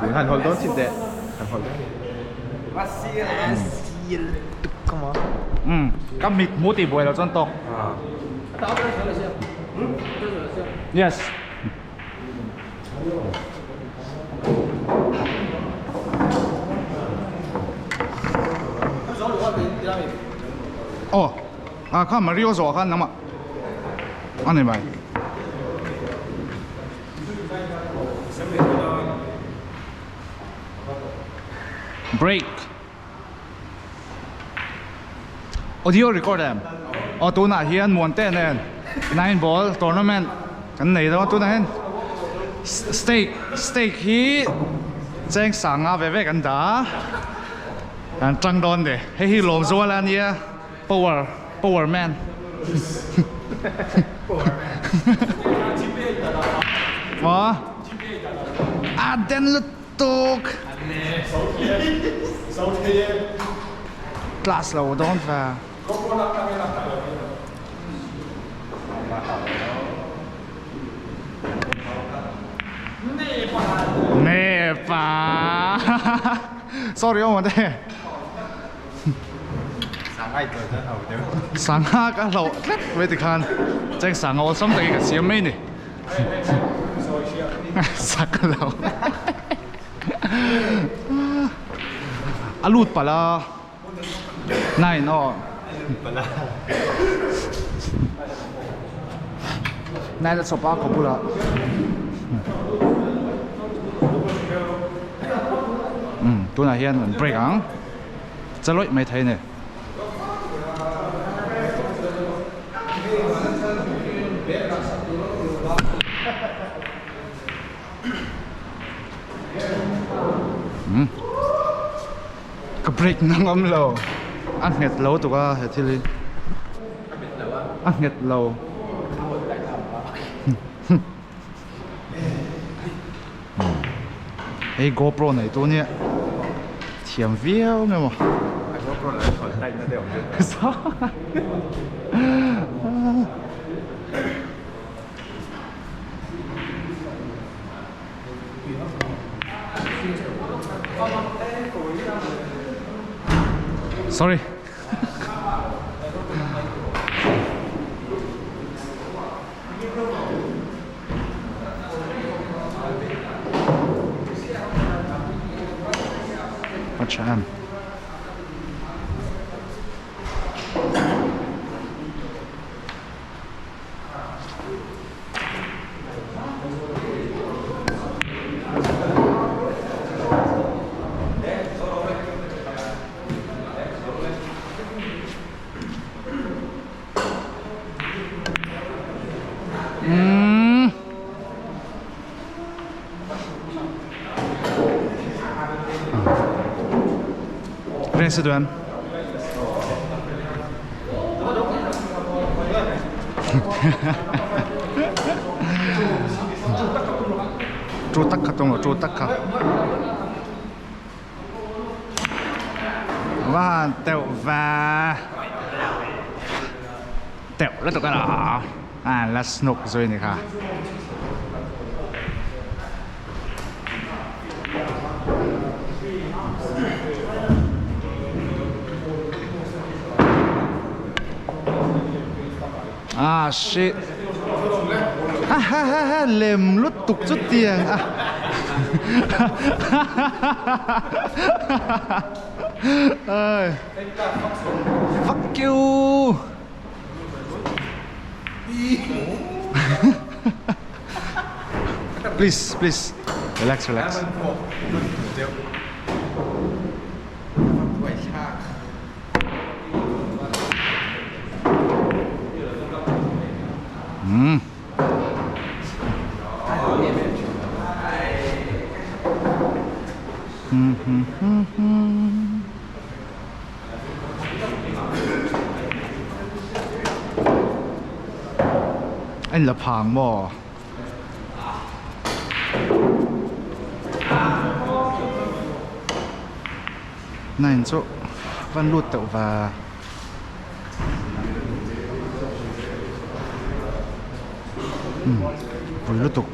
Han hawlh dawn chin teh. Han hawlh dawn. Um ka mit hmu tih buai lo chuan tawk. Yes. Aw ah kha Mario zawh khan nangmah a ni mai. Break. Audio record em? Aw tunah hian Muante nen nine ball tournament kan nei dawn a tunah hian stake stake hi cheng sanga ve ve kan dah a kan tang dawn ni hei hi Lawmzuala ania power power man maw a den lutuk class lo dawn ve. Nepa sorry aw mate Sangha ka hlauh tlat mai tikhan cheng sangha awlsam takin ka siam mai ni sak lo a lut palh a nine aw nine a chawp a ka bulah umm tunah hian an break ang chalawih mai thei a ni. Umm ka break na ngam lo a nghet lo tuk a he thil hi a nghet lo hei GoPro nei tu nia thiam viau nge maw Sorry. Watch out. Umm. Ren si duan. Chu tak kha tung chu tak kha. Va han teuh va. Teuh lutuk a lo. A la snook zui ni kha. Ah shit. Ha ha ha ha lem lutuk chu tiang a. Ơi. Fuck you. Please, please. Relax, relax. Mm. Mm -hmm -hmm -hmm. Anh la phang maw? Nine chu van lut teuh va. Umm pui lutuk.